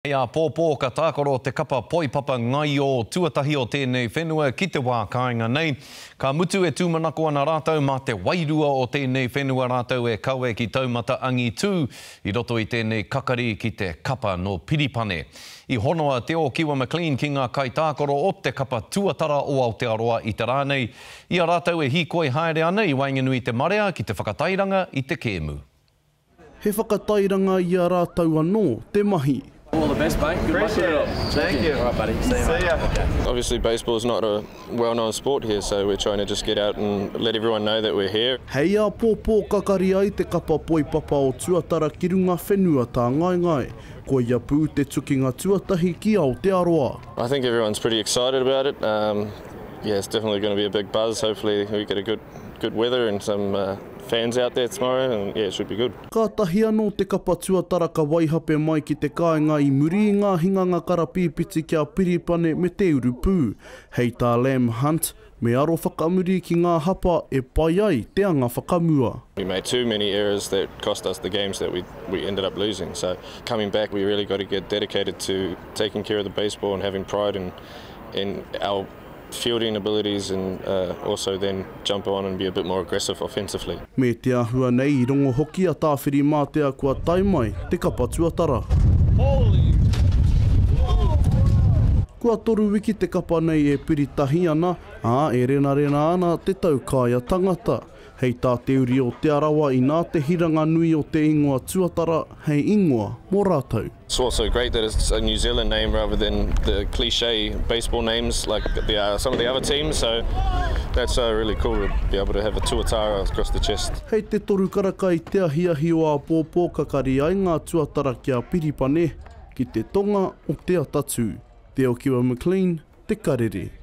Hei āpōpō ka tākaro te kapa poipapa ngaio tuatahi o tēnei whenua ki te wā kāinga nei. Ka mutu e tūmanako ana rātou mā te wairua o tēnei whenua rātou e kawe ki taumata angitū i roto i tēnei kakari ki te kapa nō Piripane. I hono a Te Ōkiwa McLean ki ngā kaitākaro o te kapa tuatara o Aotearoa i te rā nei, i a rātou e hīkoi haere ana i waenganui i te marea ki te whakatairanga i te kēmu. He whakatairanga i a rātou anō te mahi. All the best mate, good luck with it all. Thank you. Alright buddy, see you mate. Obviously baseball is not a well known sport here so we're trying to just get out and let everyone know that we're here. Hei āpōpō kakari ai te kapa poipapa o Tuatara ki runga whenua tāngaengae. Koia pū te tukinga tuatahi ki Aotearoa. I think everyone's pretty excited about it. Yeah, it's definitely going to be a big buzz. Hopefully we get a good good weather and some fans out there tomorrow and yeah, it should be good. Kātahi anō te kapa tuatara ka waihape mai ki te kāinga i muri i ngā hinganga karapīpiti ki a Piripane me te urupū. Hei tā Lam Hunt, me aro whakamuri ki ngā hapa e pai ai te anga whakamua. We made too many errors that cost us the games that we we ended up losing so coming back we really got to get dedicated to taking care of the baseball and having pride in in our fielding abilities and also then jump on and be a bit more aggressive offensively. Me te āhua nei i rongo hoki a Tāwhirimātea kua tae mai te kapa tuatara. Kua toru wiki te kapa nei e piri tahi ana, ā, e renarena ana te taukaea tangata. Hei tā te uri o Te Arawa inā te hiranga nui o te ingoa tuatara hei ingoa mō rātou. It's also great that it's a New Zealand name rather than the cliche baseball names like the uh, some of the other teams so that's uh, really cool to be able to have a tuatara across the chest. Hei te toru karaka i te ahiahi o āpōpō kakari ai ngā tuatara ki a Piripane, ki te tonga o Te Atatū. Te Okiwa McLean, Te Karere.